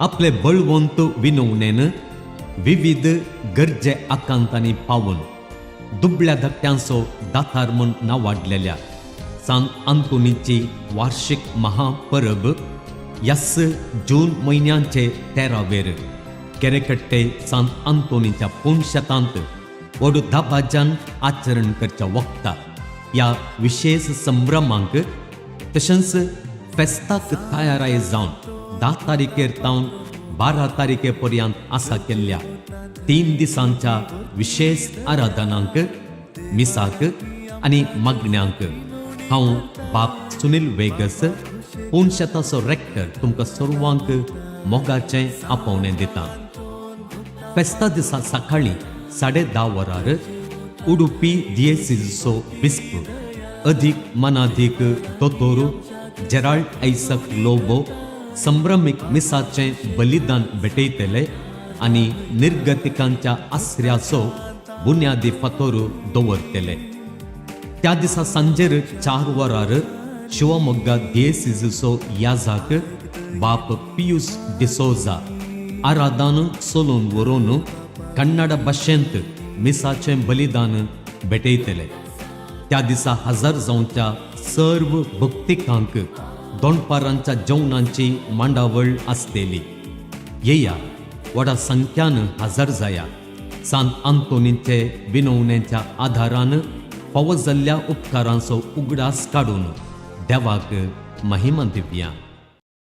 आपले बळवंत विनवणेन विविध गरजे आकांतांनी पावून दुबळ्या धाकट्यांचो दातार म्हूण नांवाडलेल्या सांत आंतोनीची वार्षिक महापरब ह्याच जून म्हयन्याचे 13वेर केरेकट्टे सांत आंतोनीच्या पुनशेतांत व्हड दबाज्यान आचरण करच्या वखता ह्या विशेश संभ्रमांक तशेंच फेस्ताक तयाराय जावन 10 तारखेर तावन 12 तारखे पर्यंत आसा केल्ल्या 3 दिसांच्या विशेश आराधनांक, मिसाक आनी मागण्यांक हांव बाप सुनील वेगस, पुनशेताचो रेक्टर, तुमकां सर्वांक मोगाचें आपोवणें दिता. फेस्ता दिसा सकाळीं 10:30 वरार उडुपी दियेसीचो बिस्प अधीक मनाधीक दोतोर जेराल्ड ऐसक लोबो संभ्रमीक मिसाचें बलिदान भेटयतले आनी निर्गतिकांच्या आसऱ्याचो बुन्यादी फातोर दवरतले. त्या दिसा सांजेर 4 वरार शिवमोग्गा दियेसीचो याजाक बाप पियूस डिसोजा आरादान चलून व्हरून कन्नड भाशेंत मिसाचें बलिदान भेटयतले. त्या दिसा हजर जावच्या सर्व भक्तिकांक दोनपारांच्या जेवणांची मांडावळ आसतली. येया, व्हडा संख्यान हजर जाया. सांत आंतोनीचे विनवणेच्या आधारान फावो जाल्ल्या उपकारांचो उगडास काडून देवाक महिमा दिवया.